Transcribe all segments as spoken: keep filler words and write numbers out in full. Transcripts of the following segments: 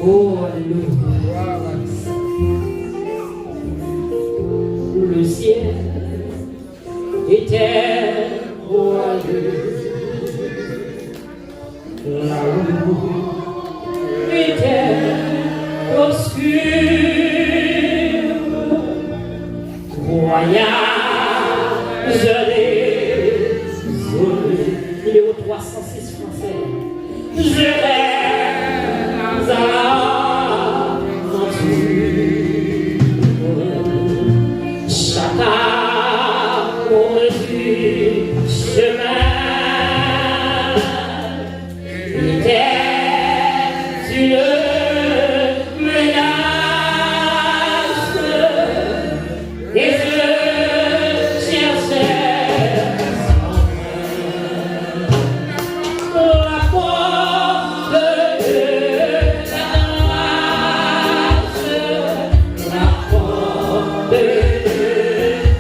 Oh, alléluia. Le ciel était broyé. La route était obscure. Voyage désolé. Numéro trois cent six français. Je rêve à l'aventure. Chacun pour du chemin. Terre, tu le menaces. Et je cherchais la porte de la grâce, la porte de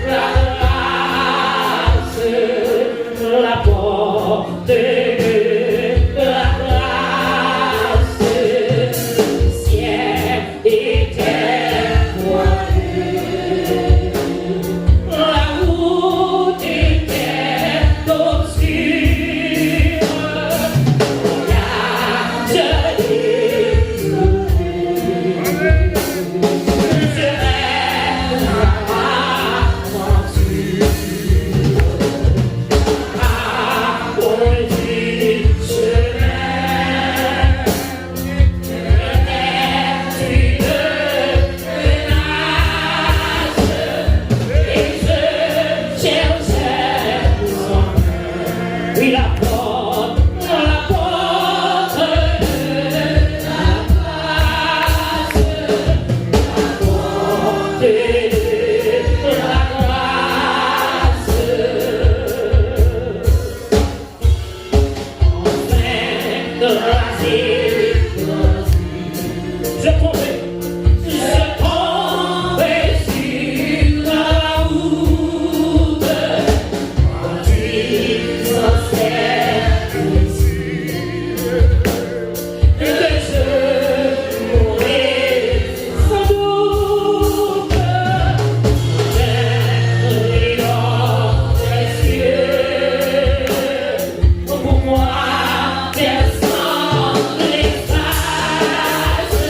la grâce, la porte de la grâce. Ciel était étoilé, la route était obscure. Regarde, je l'ai trouvé. Je rêve à la grâce. Ah, on dit, je rêve. Enfin, grâce, je tombais, je tombais sur la route, en disant c'est possible que je mourrai sans doute, mais Dieu pour moi, descendre les âges,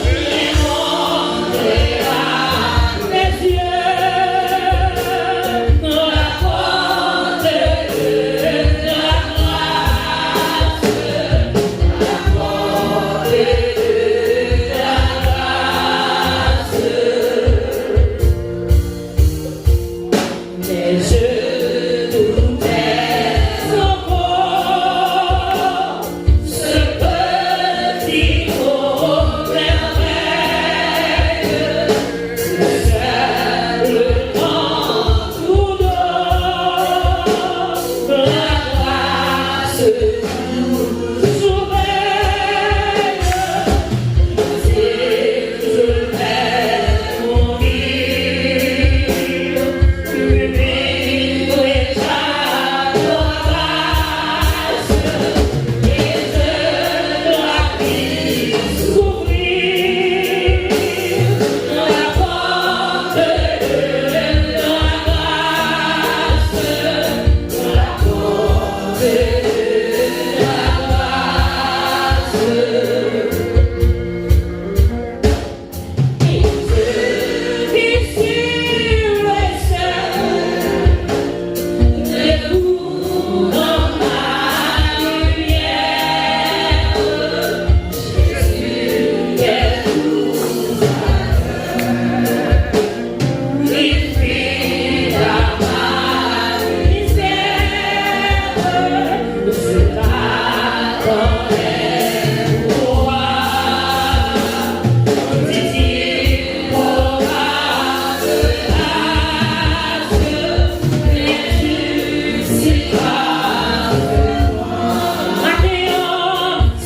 les mondes à mes yeux, la porte de la grâce, la porte de la grâce. Mais je doutais encore, ce petit mot merveilleux, simplement tout doux, la grâce nous surveille.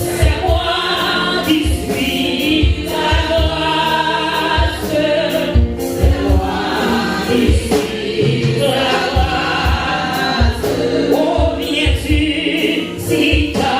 C'est moi qui suis ta grâce, c'est moi qui suis ta grâce. Oh, viens-tu si ta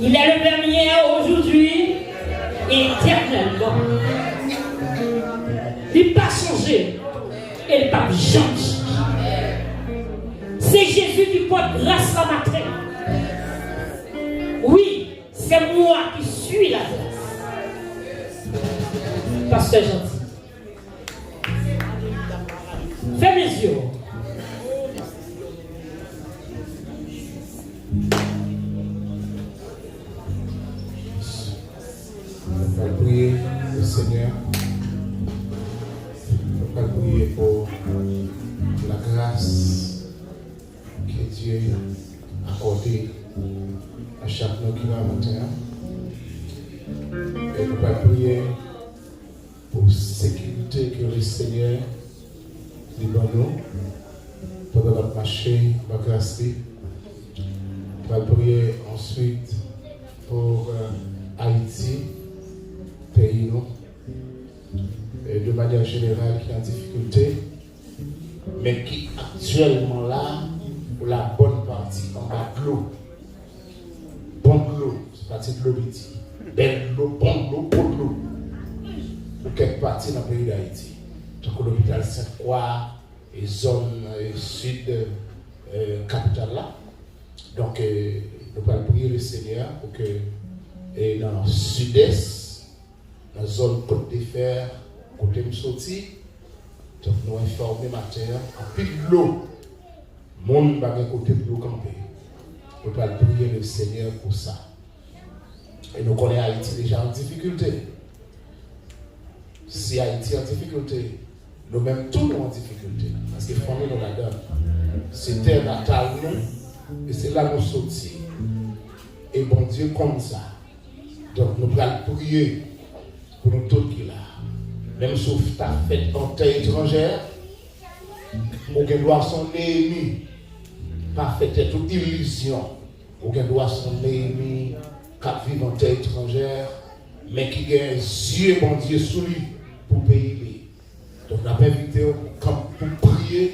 Il est le même hier, aujourd'hui et éternellement. Li pa chanje e li p ap janm chanje. Se Jezi ki pote gras la maten. Wi, c'est moi qui suis la grâce. Pastè Jeanty. Fèmen zye w. Nou pral priye le Senyè. Nou pral priye pou la grâce que Dieu accorde à chacun qui va matin. E nou pral priye pou sekirite ke le Senyè li ban nou pandan n ap mache nan gras li. Pral priye answit pou, euh, Ayiti, peyi nou, e de manyè jeneral ki an difikilte, men ki aktyèlman la, pou la bòn pati anba dlo. Bon dlo, se pa ti dlo piti. Bèl dlo, bon dlo, gwo dlo. Pou kèk pati nan peyi Dayiti. Tankou lopital Sent Kwa, e zòn, e sid, e kapital la. Donk, e, nou pral priye le Senyè pou ke, e nan sidès, nan zòn Kot de Fè, kote m soti, donk nou enfòme maten an, anpil dlo, moun pa gen kote pou yo kanpe. Nou pral priye le Senyè pou sa. E nou konnen Ayiti deja an difikilte. Si Ayiti an difikilte, nou menm tou nou an difikilte. Paske fanmi nou ladan. Se tè natal nou, e se la nou soti. E Bondye konn sa. Donk, nou pral priye pou nou tout ki la. Menm si w ta fèt an tè etranjè, ou gen dwa se yon Neyemi. Pa fè tèt ou ilizyon. Ou gen dwa se yon Neyemi k ap viv an tè etranjè, men ki gen zye Bondye sou li pou peyi li. Donk, n ap envite w pou kanp-, pou priye.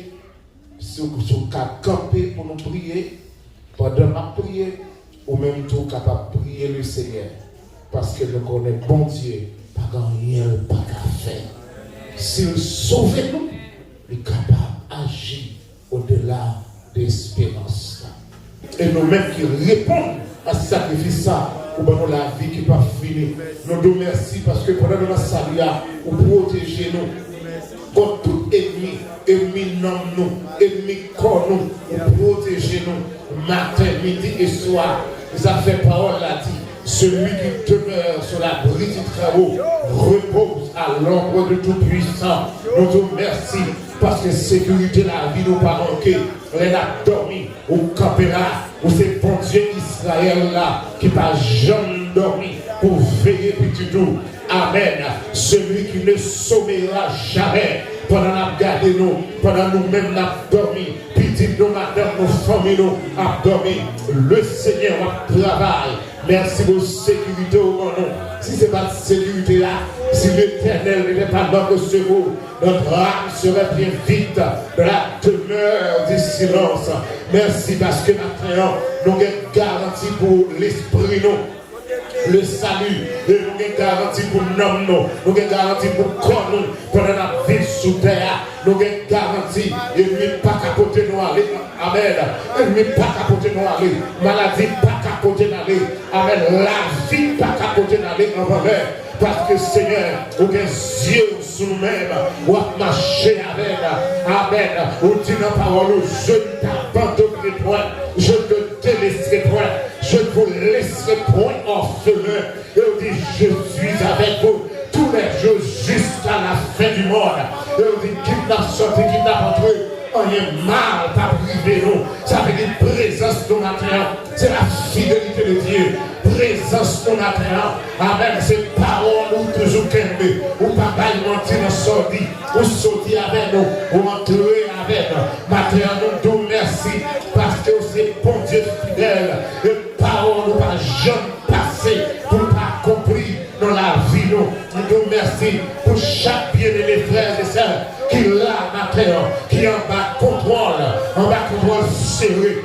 Si w, si w ka kanpe pou nou priye, pandan m ap priye, ou menm tou w kapab priye le Senyè. Paske nou konnen Bondye pa gen anyen l pa ka fè. Si l sove nou, li kapab aji odela de esperans. E nou menm ki reponn a sakrifis sa, ou ban nou lavi ki p ap fini. Nou di w mèsi paske pandan nou nan sali a, ou pwoteje nou kont tout ènmi, ènmi nanm nou, ènmi kò nou, ou pwoteje nou maten, midi e swa. Zafè pawòl la di, celui qui demeure sous l'abri du Très-Haut repose à l'ombre du Tout-Puissant. Nou di w mèsi paske sekirite lavi nou pa manke. Lè n ap dòmi, ou kanpe la. Ou se Bondye Izrayèl la ki pa janm dòmi pou veye pitit ou. Amèn. Celui qui ne sommeillera jamais. Pandan n ap gade nou, pandan nou menm n ap dòmi, pitit nou, madanm nou, fanmi nou ap dòmi, le Senyè w ap travay. Mèsi pou sekirite ou ban nou. Si se pa t sekirite a, si Letènèl n'était pas notre secours, notre âme serait bien vite dans la demeure du silence. Mèsi paske maten an, nou gen garanti pou lespri nou. Le salut, e nou gen garanti pou nanm nou, nou gen garanti pou kò nou, pandan n ap viv sou tè a, nou gen garanti, ènmi pa ka pote nou ale. Amèn. Ènmi pa ka pote nou ale. Maladi pa ka pote n ale. Amèn. Lavi pa ka pote n ale anvan lè. Paske, Senyè, ou gen zye w sou nou menm. W ap mache avè n. Amèn. Ou di nan pawòl ou, je ne t'abandonnerai point, je ne te délaisserai point, je ne vous laisserai point orphelin. E ou di, je suis avec vous tous les jours jusqu'à la fin du monde. E ou di, kit n ap sòti, kit n ap antre, anyen mal p ap rive nou. Sa vle di prezans nou maten an, se la fidelite de Dye. Prezans nou maten an, amèn, se pawòl ou toujou kenbe. Ou pa bay manti nan sa w di. Ou soti avè nou, ou antre avè nou. Maten an, nou di w mèsi, paske w se Bondye fidèl. E pawòl ou pa janm pase pou l pa akonpli nan lavi nou. Nou di w mèsi pou chak byeneme frè e sè ki la maten an, ki anba kontwòl, anba kontwòl sere.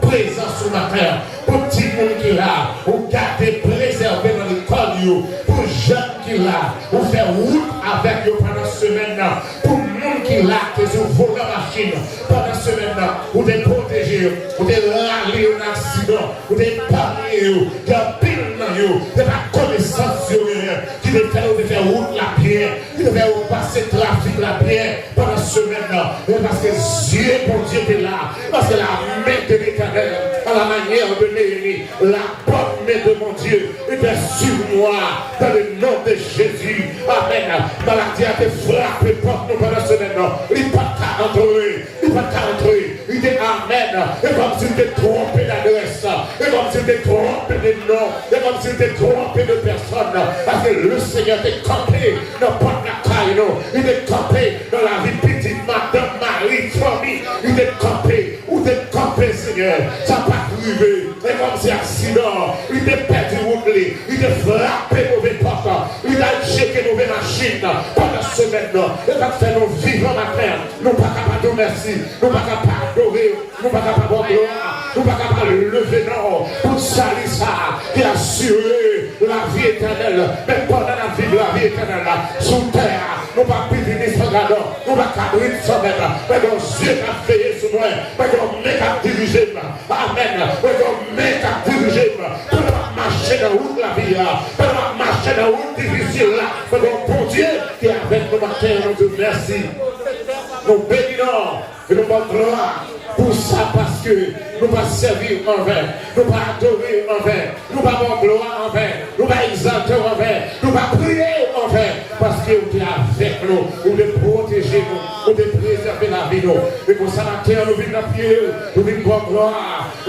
prezans ou maten an. Pou timoun ki la, ou gade, prezève nan lekòl yo. Pou jèn ki la, ou fè wout avèk yo pandan semèn nan. Pou moun ki la, te sou volan machin pandan semèn nan, ou te pwoteje yo, ou te rale yo nan aksidan, ou te epanye yo. Gen anpil nan yo, se pa konesans yo genyen ki te fè yo te fè wout la byen, ki te fè yo pase trafik la byen pandan semèn nan. Men paske zye Bondye te la, paske la main de l'Éternel, à la manière de Néhémie, la bonne main de mon Dieu était sur moi, dans le nom de Jésus. Amen. Maladi a te frape pòt nou pandan semèn nan. Li pa t ka antre. Li pa t ka antre. Li te amèn. E kòmsi li te twonpe ladrès. E kòmsi li te twonpe de non. E kòmsi li te twonpe de pèsòn. Paske Lesenyè te kanpe nan pòt lakay nou. Li te kanpe nan lavi pitit, madanm, mari, fanmi. Li te kanpe. Ou te kanpe, Senyè. Sa pa t rive. E kòmsi aksidan. Li te pèdi wout li. Li te frape move pòt. Li t al tcheke move machin. Pandan semèn nan. E sa k fè nou vivan maten an. Nou pa ka pa di w mèsi. Nou pa ka pa adore w. Nou pa ka pa ba w glwa. Nou pa ka pa leve non w pou sali sa a ki asire lavi etènèl. Men pandan n ap viv lavi etènèl la sou tè a, nou pa pi vini san gadò, nou pa kabrit san mèt. Men gen yon zye k ap veye sou mwen. Men gen yon men k ap dirije m. Amèn. Men gen yon men k ap dirije m. Pandan m ap mache nan wout lavi a, pandan m ap mache nan wout difisil la, men gen yon Bondye ki avèk nou maten an, nou di w mèsi. Nou beni non w. E nou ba w glwa pou sa, paske nou pa sèvi w anven, nou pa adore w anven, nou pa ba w glwa anven, nou pa egzalte w anven, nou pa priye w anven, paske w te avèk nou, ou te pwoteje nou, ou te prezève lavi nou. E konsa maten an, nou vin nan pye w, nou vin ba w glwa,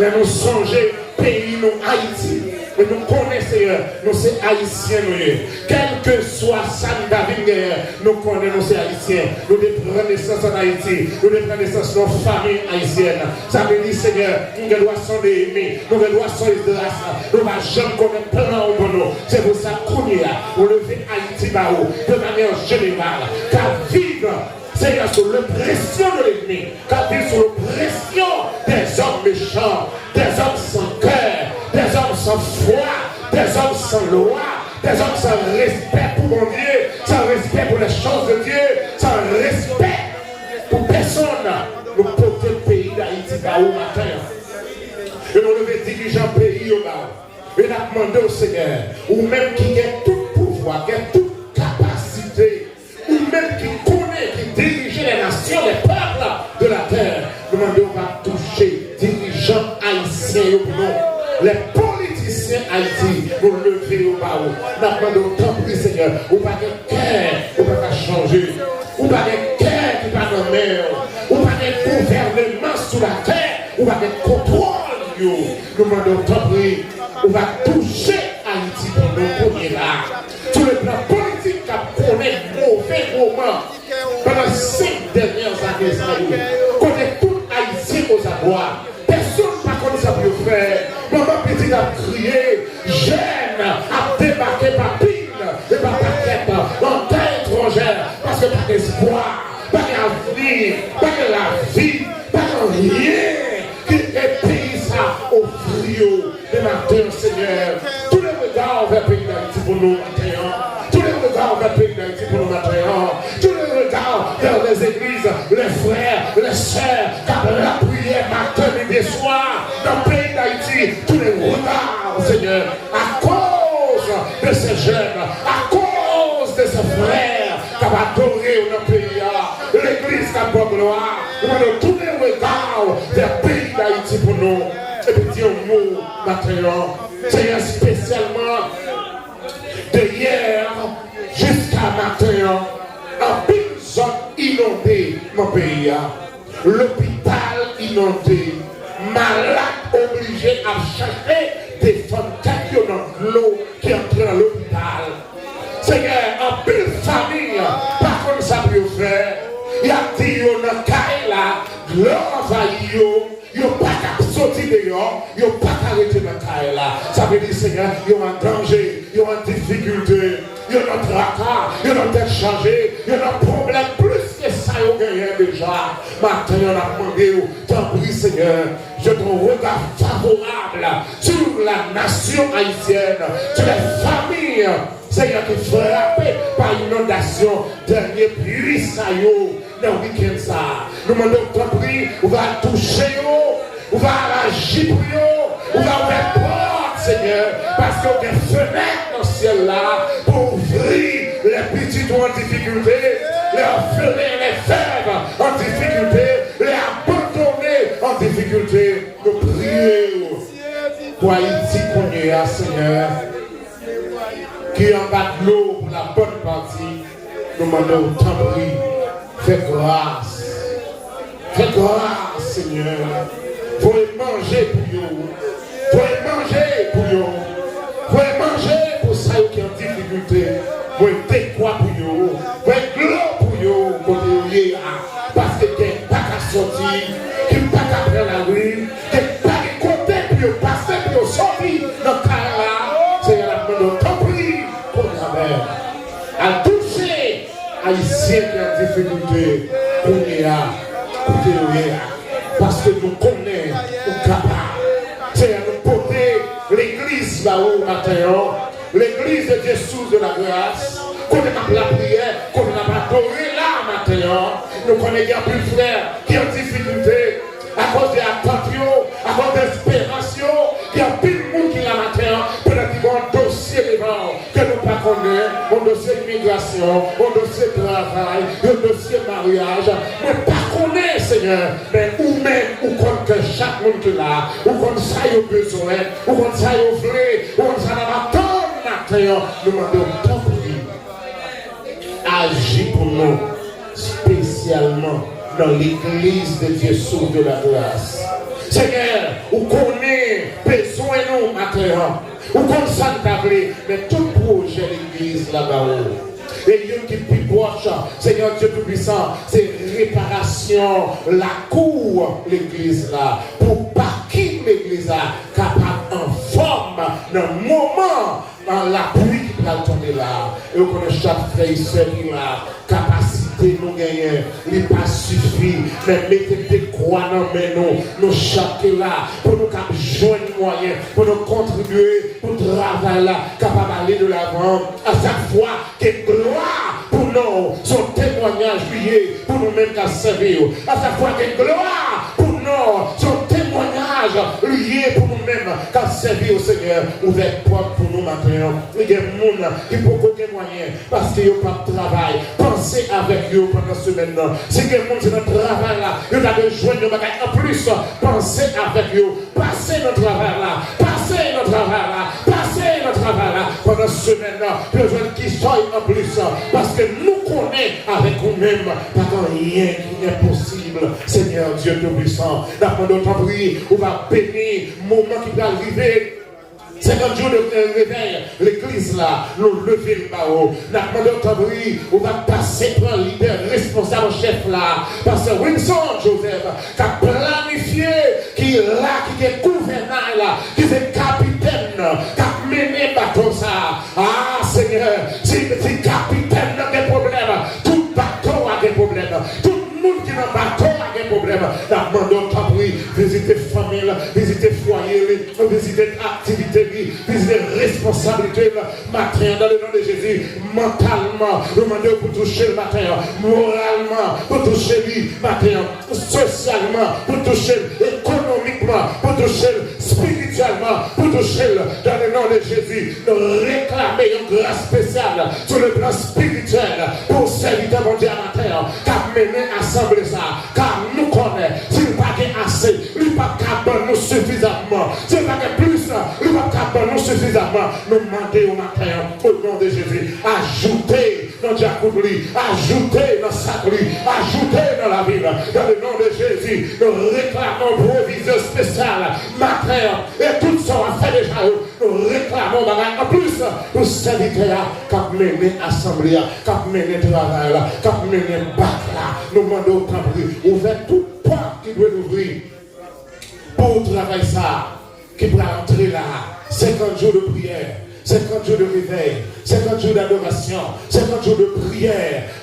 lè nou sonje peyi nou, Ayiti. E nou konnen, Senyè, nou se Ayisyen nou ye. Kèlkeswa sa n ta vin genyen, nou konnen nou se Ayisyen. Nou te pran nesans ann Ayiti. Nou te pran nesans nan yon fanmi ayisyèn. Sa vle di, Senyè, nou gen dwa se yon Neyemi, nou gen dwa se yon Esdras. Nou pa janm konnen plan w pou nou. Se pou sa, kounye a, nou leve Ayiti ba ou, de manière générale, k ap viv Seigneur, sous l'oppression de l'ennemi, k ap viv sou lopresyon dèzòm mechan, dèzòm san kè, dèzòm san fwa, dèzòm san lwa, dèzòm san respè pou Bondye, san respè pou les choses de Dieu, san respè pou pèsonn. Nou pote peyi Dayiti ba ou maten an. E nou leve dirijan peyi yo ba ou. E n ap mande w, Senyè, ou menm ki gen tout pouvwa, gen tout kapasite, ou menm ki konnen, ki dirije les nations, les peuples de la terre, nou mande w pa touche dirijan ayisyen yo pou nou. Les politiciens Ayiti, nou leve yo ba ou. N ap mande w, tanpri, Senyè, ou pa gen kè ou pa ka chanje. Ou pa gen kè ki pa nan men w. Ou pa gen gouvèneman sou latè. Ou pa gen kontwòl yo. Nou mande w, tanpri, ou va touche Ayiti pou nou kounye la. Sou le plan politik k ap konnen move moman pandan senk dènyè ane sa yo, kote tout Ayisyen ozabwa, pèsonn pa konn sa pou yo fè, manman pitit ap kriye, jèn ap debake pa pil e pa pakèt nan tè etranjè, paske pa gen espwa, pa gen avni, pa gen lavi, pa gen anyen ki ke peyi sa ofri yo. Men maten an, Senyè, tourne regard vers peyi Dayiti pou nou maten an. Tourne regard vers peyi Dayiti pou nou maten an. Tourne regard vers les églises, les frères, les sœurs k ap lapriyè maten, midi e swa nan peyi Dayiti. Tourne regard, Senyè, akoz de se jèn, akoz de se frè k ap adore w nan peyi a, legliz k ap ba w glwa, nou mande w tounen rega w vè peyi Dayiti pou nou. Epi di yon mo maten an, Senyè, espesyalman de yè jiska maten an, anpil zòn inonde nan peyi a. Lopital inonde. Malad oblije ap chache defann tèt yo nan dlo ki antre nan lopital. Senyè, anpil fanmi pa konn sa pou yo fè. Y ap di yo nan kay la, dlo anvayi yo, yo pa ka soti deyò, yo pa ka rete nan kay la. Sa vle di, Senyè, yo an danje, yo an difikilte, yo nan traka, yo nan tèt chaje, yo nan pwoblèm plis ke sa yo genyen deja. Maten an, n ap mande w, tanpri, Senyè, Jette un regard favorable sur la nation haïtienne, sur les familles, Seigneur, qui frappées par inondation, dènye pli sa yo nan wikenn sa. Nou mande w, tanpri, ou va touche yo, ou va aji pou yo, ou va ouvè pòt, Senyè, paske w gen fenèt nan syèl la pou ouvri lè pitit ou an difikilte, lè òfelen, lè vèv an difikilte, lè abandone an difikilte. Nou priye w pou Ayiti kounye a, Senyè, ki anba dlo pou la bòn pati. Nou mande w, tanpri, fè gras. Fè gras, Senyè. Voye manje pou yo. Voye manje pou yo. Voye manje pou sa yo ki an difikilte. Voye dekwa pou yo. Voye dlo pou yo kote yo ye a. Paske kè pa ka sòti, ki pa ka pran lari, ki pa gen kote pou yo pase, pou yo sòti nan kay la. Senyè, n ap mande w, tanpri, kounye a menm, al touche Ayisyen ki an difikilte kounye a, kote yo ye a. Paske nou konnen ou kapab. Senyè, nou pote legliz ba ou maten an. Legliz de Dieu Source de la Grâce, kote n ap lapriyè, kote n ap adore la maten an. Nou konnen gen anpil frè ki an difikilte akoz de atant yo, akoz de esperans yo. Gen anpil moun ki la maten an, pandan ki gen yon dosye devan w ke nou pa konnen, yon dosye imigrasyon, yon dosye travay, yon dosye maryaj. Mwen pa konnen, Senyè, men ou menm, ou konn kè chak moun ki la, ou konn sa yo bezwen, ou konn sa yo vle, ou konn sa n ap atann maten an. Nou mande w, tanpri, aji pou nou, espesyalman nan legliz de Dieu Source de la Grâce. Senyè, ou konnen bezwen nou maten an. Ou konn sa n ta vle, men tout pwojè legliz la ba ou. E youn ki pi pwòch, Senyè Dye Toupisan, se reparasyon lakou legliz la, pou pakin legliz la kapab anfòm nan moman an lapli ki pral tonbe la. E ou konnen chak frè e sè ki la, kapasite nou genyen, li pa sifi, men mete dekwa nan men nou, nou chak ki la, pou nou kab jwenn mwayen, pou nou kontribye, pou travay la kapab ale de lavan. A chak fwa gen glwa pou non w, se yon temwanyaj li ye pou nou menm k ap sèvi w. A chak fwa gen glwa pou non w, se yon temwanyaj li ye pou nou menm k ap sèvi w, Senyè. Ouvè pòt pou nou maten an. Gen moun ki poko gen mwayen paske yo p ap travay. Panse avèk yo pandan semèn nan. Si gen moun se nan travay la, yo ta dwe jwenn yon bagay anplis, panse avèk yo. Pase nan travay la, pase nan travay la, pase nan travay la. Pandan semèn nan, yo jwenn kisòy anplis, paske nou konnen avèk ou menm, pa gen anyen ki enposib. Senyè Dye Toupisan, n ap mande w, tanpri, ou va beni moman ki pral rive. Senkant jou de, euh, revèy legliz la, nou leve l ba ou. N ap mande w, tanpri, ou va pase pran lidè, responsab, chèf la, pastè Winson Joseph, k ap planifye, ki la, ki gen gouvènay la, ki se kapitèn nan, k ap mennen bato sa a. Ah, Senyè, si, si kapitèn nan gen pwoblèm, tout bato a gen pwoblèm. Tout moun ki nan bato a gen pwoblèm. N ap mande w, tanpri, vizite fanmi l, vizite fwaye li, vizite aktivite li, vizite responsablite l maten an, dans le nom de Jésus. Mantalman, nou mande w pou touche l maten an. Moralman, pou touche li maten an. Sosyalman, pou touche l. Ekonomikman, pou touche l. Espirityèlman, pou touche l. Dans le nom de Jésus, nou reklame yon gras espesyal sou le plan espirityèl pou sèvitè Bondye a maten an, k ap mennen asanble sa a. Ka nou konnen, si l pa gen ase, li p ap ka ban nou sifizamman. Si l pa gen plis, li p ap ka ban nou sifizamman. Nou mande w maten an, o non de Jezi, ajoute nan djakout li, ajoute nan sak li, ajoute nan lavi l. Dans le nom de Jésus, nou reklame yon pwovizyon espesyal maten an. E tout sa w ap fè deja yo, nou reklame yon bagay anplis pou sèvitè a k ap mennen asanble a, k ap mennen travay la, k ap mennen bak la. Nou mande w, tanpri, ouvè tout pòt ki dwe louvri pou travay sa a ki pral antre la a. Senkant jou de priyè, senkant jou de revèy, senkant jou d'adorasyon, senkant jou de priyè.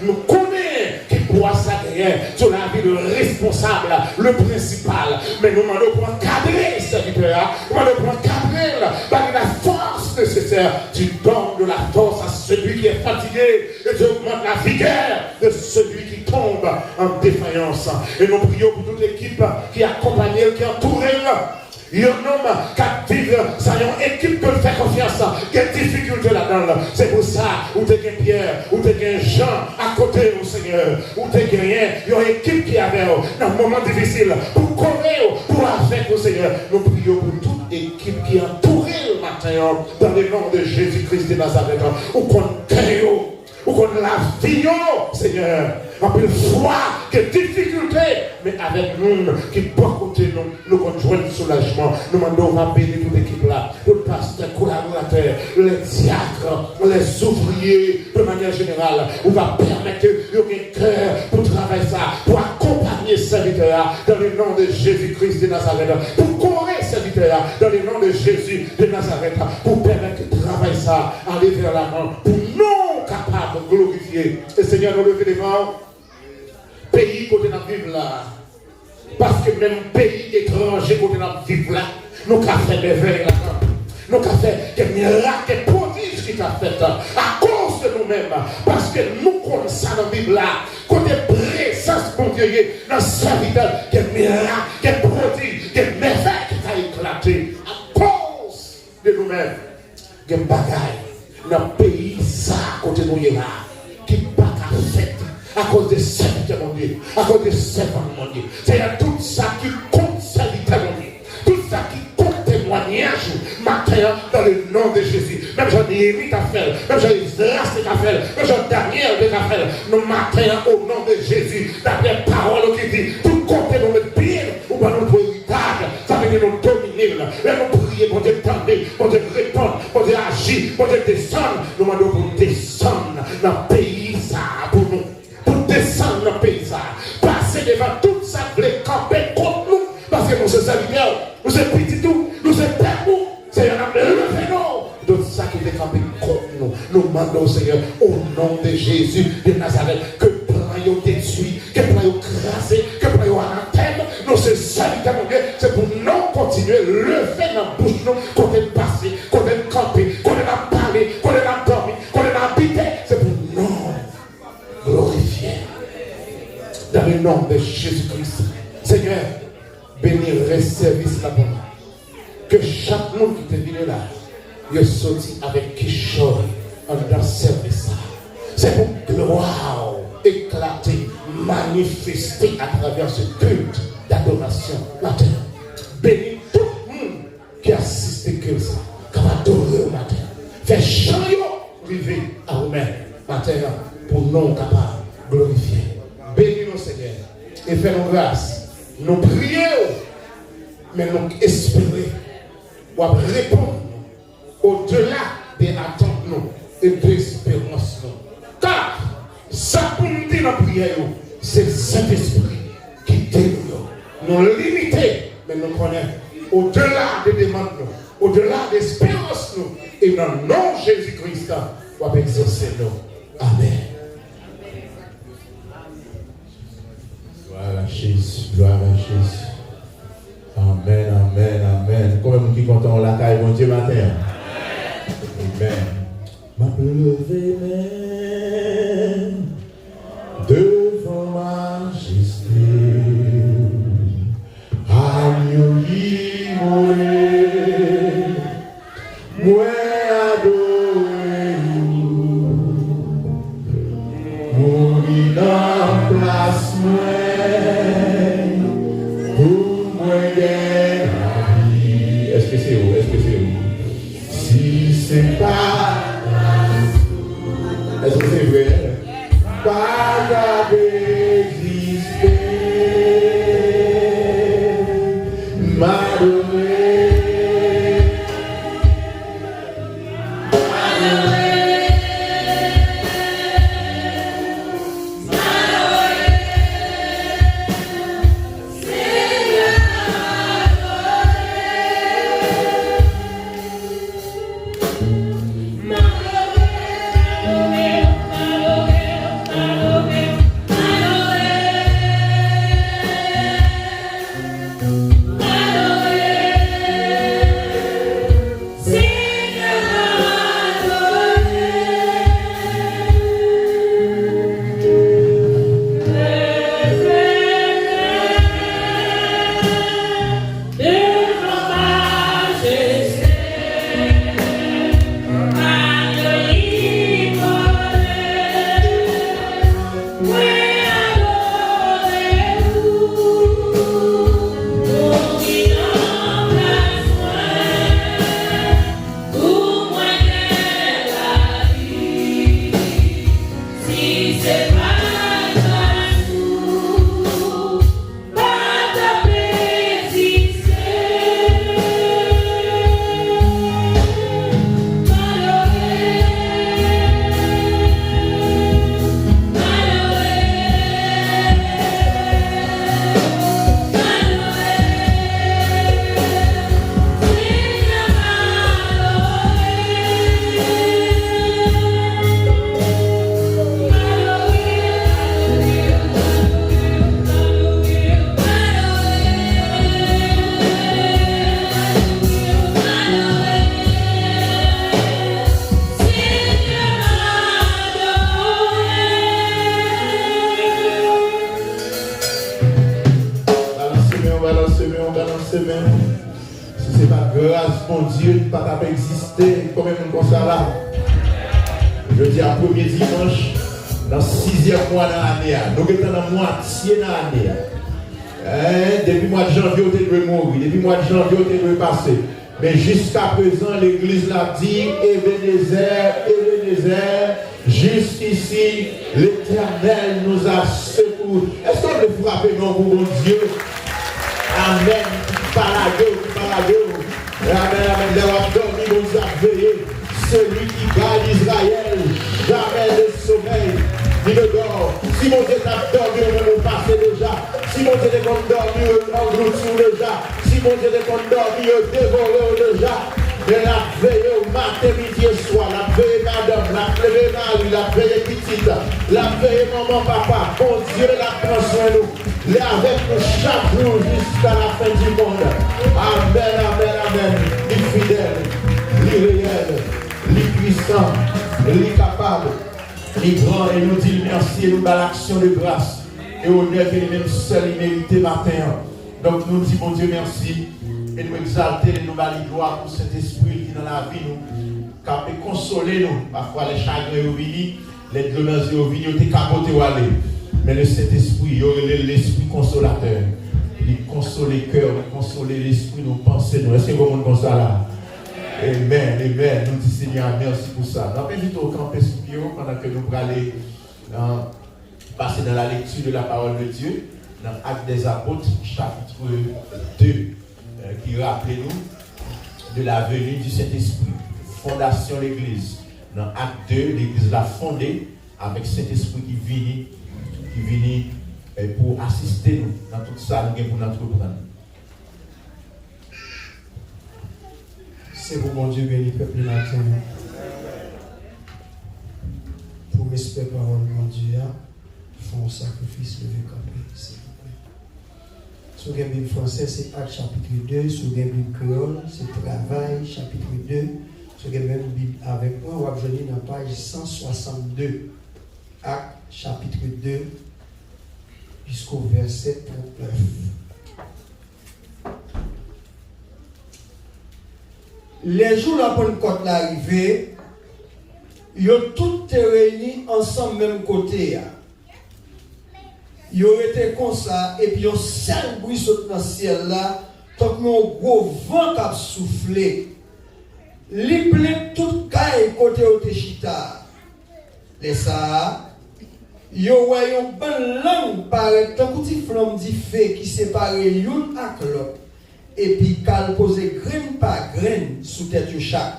Nou konnen ki Pwa sa genyen sou lavi le responsab, le prensipal. Men nou mande w pou ankadre sèvitè a, nou mande w pou ankadre l, ba li la fòs nesesè. Tu donnes de la force à celui qui est fatigué et tu augmentes la vigueur de celui qui tombe en défaillance. E nou priye w pou tout ekip ki akonpanye l, ki antoure l. Yon nonm k ap viv sa, yon ekip ke l fè konfyans, gen difikilte ladan l. Se pou sa, ou te gen Pyè, ou te gen Jan akote w, Senyè. Ou te genyen yon ekip ki avè w nan moman difisil, pou kore w, pou avèk w, Senyè. Nou priye w pou tout ekip ki antoure l maten an, dans le nom de Jésus-Christ de Nazareth. Ou konn kè yo, ou konn lavi yo, Senyè. Anpil fwa, gen difikilte, men avèk moun ki bò kote nou, nou konn jwenn soulajman. Nou mande w va beni tout ekip la, tout pastè, kolaboratè, les diacres, les ouvriers, de manière générale. Ou va pèmèt ke yo gen kè pou travay sa, pou akonpanye sèvitè a, dans le nom de Jésus-Christ de Nazareth, pou kore sèvitè a, dans le nom de Jésus de Nazareth, pou pèmèt ke travay sa ale vè lavan, pou non w kapab glorifye. E Senyè, nou leve devan w, peyi kote n ap viv la, paske menm peyi etranje kote n ap viv la, nou ka fè mèvèy ladan. Nou ka fè gen mirak, gen pwodij ki ka fèt akoz de nou menm, paske nou konn sa nan Bib la, kote prezans Bondye ye nan sèvitè, gen mirak, gen pwodij, gen mèvèy ki ka eklate akoz de nou menm. Gen bagay nan peyi sa a kote nou ye la ki pa ka fèt akoz de sèvitè Bondye, akoz de sèvant Bondye. Senyè, tout sa ki kont sèvitè Bondye, tout sa ki kont temwanyaj ou maten an, dans le nom de Jésus. Menm jan Neyemi t ap fè l, menm jan Ezras te ka fè l, menm jan Danyèl te ka fè l, nou maten an, au nom de Jésus, daprè pawòl ou ki di, tout kote nou met pye n, ou ban nou pou eritaj, sa vle di nou domine l. Lè nou priye, Bondye tande, Bondye reponn, Bondye aji, Bondye desann. Nou mande w pou w desann nan peyi sa a pou nou. Pou w desann nan peyi sa a. Pase devan tout sa k vle kanpe kont nou, paske nou se sèvitè w, nou se pitit ou, nou se pèp ou. Senyè, n ap leve nou. Tout sa ki te kanpe kont nou, nou mande w, Senyè, au nom de Jésus de Nazareth, ke plan yo detwi, ke plan yo kraze, ke plan yo anatèm. Nou se sèvitè Bondye, se pou non w kontinye leve nan bouch nou, kote n pase, kote n kanpe, kote n ap pale, kote n ap dòmi, kote n abite, se pou non w glorifye. Dans le nom de Jésus-Christ. Senyè, beni rès sèvis la pou nou. Ke chak moun ki te vini la, yo soti avèk kichòy anndan sèvis sa. Se pou glwa w eklate, manifeste atravè se kilt dadorasyon maten an. Beni tout moun ki asiste kilt sa, k ap adore w maten an. Fè chan yo rive a ou menm maten an, pou non w kapab glorifye. Beni nou, Senyè, e fè nou gras. Nou priye w, men nou espere w ap reponn nou odela de atant nou e de esperans nou. Ka sa pou n di nan priyè yo, se Sentespri ki de nou yo. Nou limite, men nou konnen odela de demann nou, odela de esperans nou, e nan non Jezi Kris, w ap egzose nou. Amèn. Glwa a Jezi, glwa a Jezi. Amèn, amèn, amèn. Konbyen moun ki kontan w lakay Bondye maten an? Amèn. M ap leve men devan majeste w, agno imole. Mwen adore ou, mouri nan plas mwen, pou mwen gen lavi. Èske se ou? Èske se ou? Si se pa gras ou, èske se vre? Pa ta dwe egziste. M adore. egziste. Konbyen moun konsa la? Jodi a premye dimanch nan sizyèm mwa nan ane a. Nou gentan nan mwatye nan ane a. Eh, depi mwa janvye ou te dwe mouri, depi mwa janvye ou te dwe pase. Men jiskaprezan, legliz la di, Ebenezè, Ebenezè, jusqu'ici, l'Éternel nous a secourus. Èske w vle frape men w pou Bondye? Amèn. Ki pa lage w, ki pa lage w. Amèn, amèn. Lè w ap dòmi, Bondye ap veye. Celui qui garde Israël, jamais de sommeil, ni de dor. Si Bondye t ap dòmi, ou menm ou pase deja. Si Bondye te konn dòmi, yo anglouti w deja. Si Bondye te konn dòmi, yo devore w deja. Men l ap veye w maten, midi e swa. L ap veye madanm, l ap veye mari, l ap veye pitit, l ap veye manman, papa. Bondye, l ap pran swen nou. Li avèk nou chak jou jiska lafen di mond. Amèn, amèn, amèn. Li fidèl, li reyèl, li pwisan, li kapab, li gran, e nou di l mèsi, e nou ba l aksyon de gras e onè ke li menm sèl li merite maten an. Donk, nou di Bondye mèsi, e nou egzalte l, e nou ba li glwa pou Sentespri l ki nan lavi nou, k ap konsole nou. Pafwa, lè chagren yo vini, lè dlo nan zye yo vini, yo te ka pote w ale. Men le Sentespri, yo rele l Lespri Konsolatè. Li konsole kè w, li konsole lespri nou, panse nou. Èske gen moun konsa la? Amen, amen. Nou di Senyè a mèsi pou sa. N ap envite w kanpe sou pye w pandan ke nou prale, euh, pase dans la lecture de la parole de Dieu, dans Actes des Apôtres, chapitre deux, euh, ki raple nou de la venue du Saint-Esprit. Fondasyon legliz. Nan Actes deux, legliz la fonde avèk Sentespri ki vini, ki vini, eh, pou asiste nou nan tout sa nou gen pou n antreprann. Se pou Bondye beni pèp li maten an. Pou respè pawòl Bondye a, fè yon sakrifis, leve kanpe, silvouplè. Si w gen Bib fransè, se Ak chapit de. Si w gen Bib kreyòl, se Travay chapit de. Si w gen menm Bib avèk mwen, w ap jwenn li nan paj san swasannde. Ak chapit de, jisko vèsè trannèf. Lè jou Lapannkòt la rive, yo tout te reyini ansanm menm kote a. Yo rete konsa, epi yon sèl bri sot nan syèl la, tankou yon gwo van k ap soufle. Li plen tout kay kote yo te chita a. Lè sa a, yo wè yon bann lang parèt tankou ti flanm dife ki separe youn ak lòt, epi k al poze grenn pa grenn sou tèt yo chak.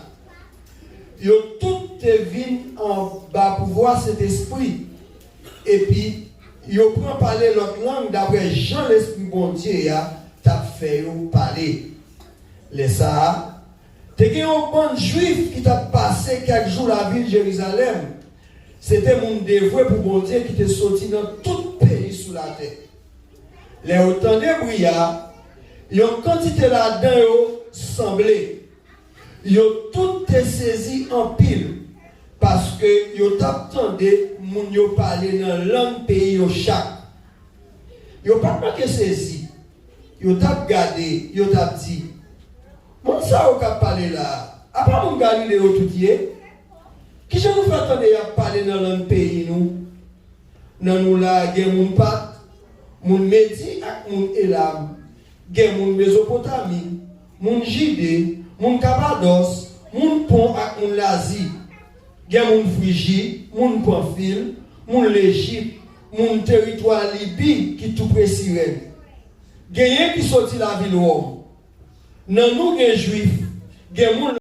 Yo tout te vin anba pouvwa Sentespri, epi yo pran pale lòt lang dapre jan Lespri Bondye a t ap fè yo pale. Lè sa a, te gen yon bann Jwif ki t ap pase kèk jou lavil Jerizalèm. Se te moun devwe pou Bondye ki te soti nan tout peyi sou latè. Lè yo tande bri a, yon kantite ladan yo sanble. Yo tout te sezi anpil, paske yo t ap tande moun yo pale nan lang peyi yo chak. Yo pa t manke sezi. Yo t ap gade, yo t ap di, "Moun sa yo k ap pale la a, apa moun Galile yo tout ye? Kijan nou fè tande y ap pale nan lang peyi nou? Nan nou la a gen moun Pat, moun Medi ak moun Elam, gen moun Mezopotami, moun Jide, moun Kapadòs, moun Pon ak moun Lazi, gen moun Friji, moun Panfil, moun Lejip, moun teritwa Libi ki toupre Sirèn. Genyen ki soti lavil Wòm. Nan nou gen Jwif, gen moun